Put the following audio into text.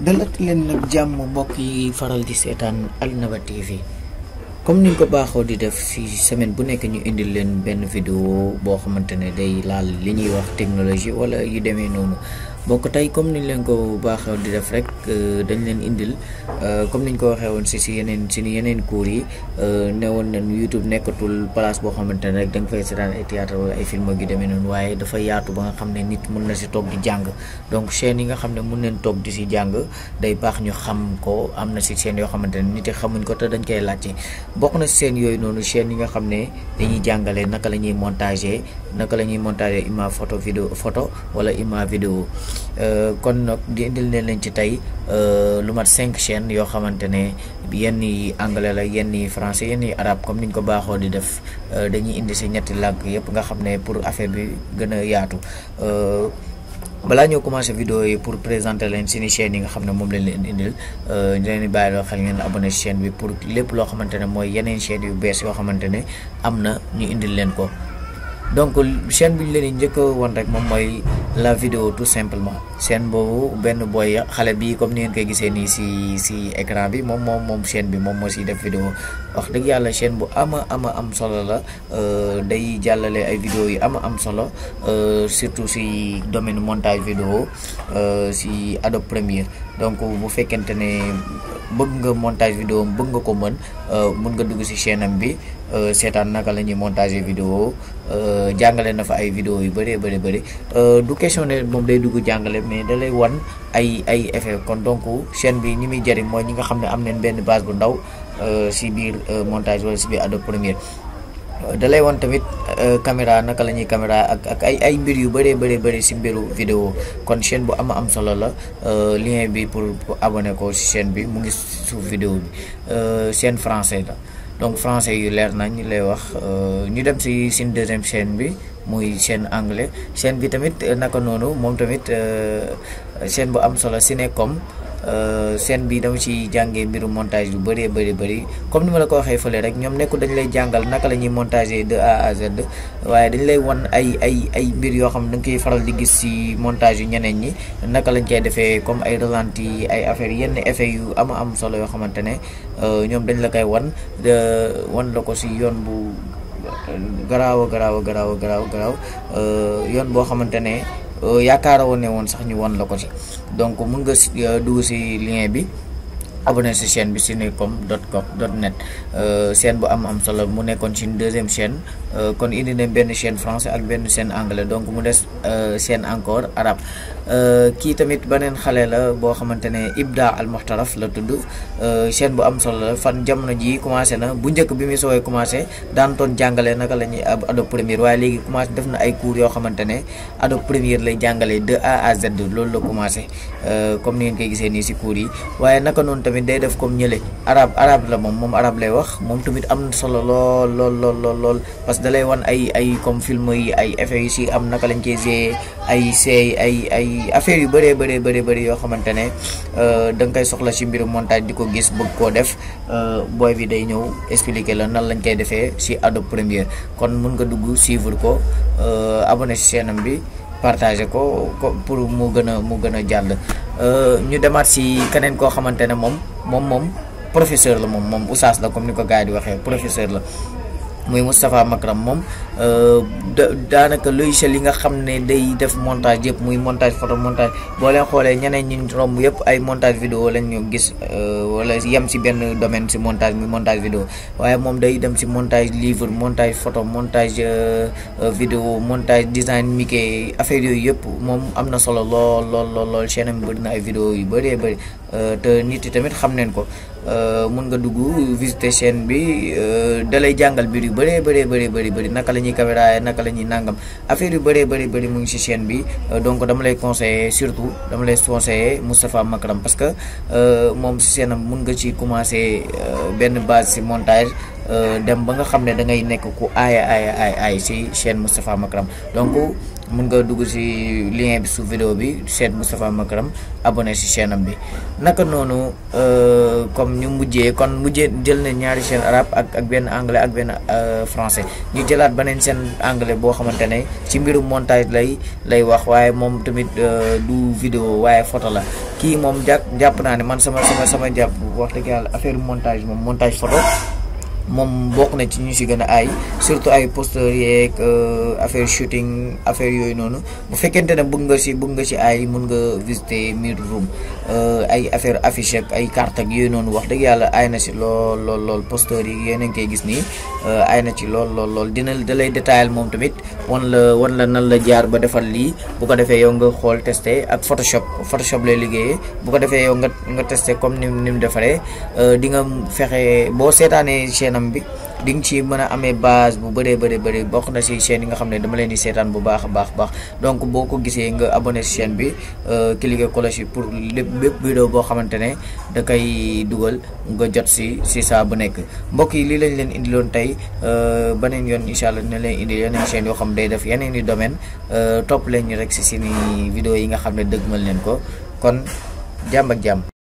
dalati leen nag jàmm mbokk yi faral di seetaan Alnaba TV comme niñ ko baaxoo di def ci semaine bu nekk ñu indil leen benn vidéo boo xamante ne day laal li ñuy wax technologie wala yu demee noonu bokk tey comme niñ leen ko baaxoo di def rek dañ leen indil comme niñ ko waxee woon ci yeneen cours yi ne woon nañ YouTube nekkatul place boo xamante ne rek da nga fay seetaan ay théâtre wala ay film yu demee noonu waaye dafa yaatu ba nga xam ne nit mun na ci toog di jàng donc chaîne yi nga xam ne mun nañ toog di ci jàng day baax ñu xam ko am na ci chaîne yoo xamante ne nit yi xamuñ ko te dañ koy laajte bokk na ci chaîne yooyu noonu chaîne yi nga xam ne dañuy jàngale naka la ñuy montager image photo wala image vidéo kon nag di indil ne leen ci tey lu mat 5 chaînes yoo xamante ne yenn yi anglais la yenn yi français yenn yi arabe comme niñ ko baaxoo di def dañuy indi si ñetti làkk yëpp nga xam ne pour affaire bi gën a yaatu balaa ñoo commencé vidéo yi pour présenter leen seeni chaîne yi nga xam ne moom lañ leen indil ñu leen di bàyyi loo xel ngeen abonné si chaîne bi pour lépp loo xamante ne mooy yeneen chaîne yu bees yoo xamante ne am na ñu indil leen ko. donc chaîne bi ñu leen di njëkk a won rek moom mooy la vidéo tout simplement chaîne boobu benn boy xale bi comme ni ngeen koy gisee nii si écran bi moom chaîne bi moom moo siy def vidéo wax dëgg yàlla chaîne bu am solo la day jàllale ay vidéo yi am solo surtout si domaine montage vidéo si Adobe Premiere donc bu fekkente ne bëgg nga montage vidéo bëgg nga ko mën nga dugg si chaîne am bi seetaan naka la ñuy montager vidéo jàngale na fa ay vidéo yu bëri du question ne moom day dugg jàngale mais da lay wan ay effet kon donc chaîne bi ñi muy jëriñ mooy ñi nga xam ne am nañ benn base bu ndaw si biir montage wala si biir Adobe Premiere da lay wan tamit caméra naka la ñuy caméra ak ay mbir yu bëri si mbiru vidéo kon chaîne bu am solo la lien bi pour abonné ko si chaîne bi mu ngi suuf vidéo bi chaîne français la donc français yu leer nañ ñu lay wax ñu dem si suñ deuxième chaîne bi muy chaîne anglais chaîne bi tamit naka noonu moom tamit chaîne bu am solo Cinécom chaîne bi dama ci jàngee mbiru montage yu bëri comme ni ma la ko waxee fële rek ñoom nekku dañ lay jàngal naka la ñuy montager de A à Z waaye dañ lay wan ay mbir yoo xam ne da nga koy faral di gis ci montage yu ñeneen ñi naka lañ koy defee comme ay ralenti ay affaires yenn effet yu am solo yoo xamante ne ñoom dañ la koy wan la ko ci yoon bu garaaw yoon boo xamante ne yaakaara woon ne woon sax ñu won la ko ci donc mun nga dugg ci lien bi abonné ci chaîne bi cinécom.net chaîne bu am solo mu nekkoon ci deuxième chaîne kon indi na benn chaîne français ak benn chaîne anglais donc mu des chaîne encore arabe kii tamit beneen xale la boo xamante ne Ibda Al Muhtaraf la tudd chaîne bu am solo la fan jamono ji commencé na bu njëkk bi muy soogee commencé daan toon jàngale naka la ñuy Adobe Premiere waaye léegi commencé def na ay cours yoo xamante ne Adobe Premiere lay jàngale de A à Z loolu la commencé comme ni ngeen koy gisee nii si cours yi waaye naka noonu tamit day def comme ñële arabe la moom arabe lay wax moom tamit am na solo lool parce que da lay wan ay comme film yi ay effets yu si am naka lañ koy gérer ay affaires yu bëri yoo xamante ne da nga koy soxla ci mbiru montage di ko gis bëgg koo def booy bi day ñëw expliquer la nan lañ koy defee ci Adobe Premiere kon mun nga dugg suivre ko abonné ci chaîne am bi partager ko pour mu gën a jàll ñu demaat ci keneen koo xamante ne moom professeur la moom oustaz la comme ni ko gars yi di waxee professeur la muy Moustapha Makram moom daanaka logiciel yi nga xam ne day def montage yëpp muy montage photo montage boo leen xoolee ñeneen ñi romb yëpp ay montage vidéo lañ ñu gis wala yem ci benn domaine ci montage muy montage vidéo waaye moom day dem ci montage livre montage photo montage vidéo montage design mike affaire yooyu yëpp moom am na solo lool chaîne am bëri na ay vidéo yu bëri te nit yi tamit xam neen ko mun nga dugg visiter chaîne bi dalay jàngal biir yu bëri naka la ñuy caméra naka la ñuy nangam affaire yu bëri mu ngi ci chaîne bi donc dama lay conseiller Moustapha Makram parce que moom ci chaîne am mun nga ci commencer benn base ci montage dem ba nga xam ne da ngay nekk ku aay si chaîne Moustapha Makram. Donc mun nga dugg si lien bi sous vidéo bi seet Moustapha Makram abonné si chaîne am bi. Naka noonu comme ñu mujjee jël na ñaari chaîne arabe ak benn anglais ak benn français, ñu jëlaat beneen chaîne anglais boo xamante ne ci mbirum montage lay wax, waaye moom tamit du vidéo waaye photo la. Kii moom jàpp naa ne man sama jàpp wax dëgg yàlla affaire montage moom montage photo moom bokk na ci ñu si gën a aay, surtout ay posters yeeg affaire shooting affaire yooyu noonu. Bu fekkente ne bëgg nga si aay mun nga visiter Mid Room, ay affaire affiche ak ay carte ak yooyu noonu wax dëgg yàlla aay na si lool posters yi yéen a ngi koy gis nii, aay na ci lool da lay détail moom tamit wan la nan la jaar ba defal lii. Bu ko defee yow nga xool testé ak Photoshop lay liggéeyee. Bu ko defee yow nga testé comme ni mu defaree, di nga fexe boo seetaanee chaîne am bi di nga ci mën a amee base bu bëree bokk na si chaîne yi nga xam ne dama leen di seetaan bu baax a baax. Donc boo ko gisee nga abonné si chaîne bi, cliquer cloche yi pour bépp vidéo boo xamante ne da koy dugal nga jot si saa bu nekk. Mbokk yi lii lañ leen indiloon tey, beneen yoon incha allah dina leen indi yeneen chaîne yoo xam day def yeneen i domaine. Topp leen ñu rek si seeni vidéo yi nga xam ne dëgmal leen ko. Kon jàmm ak jàmm.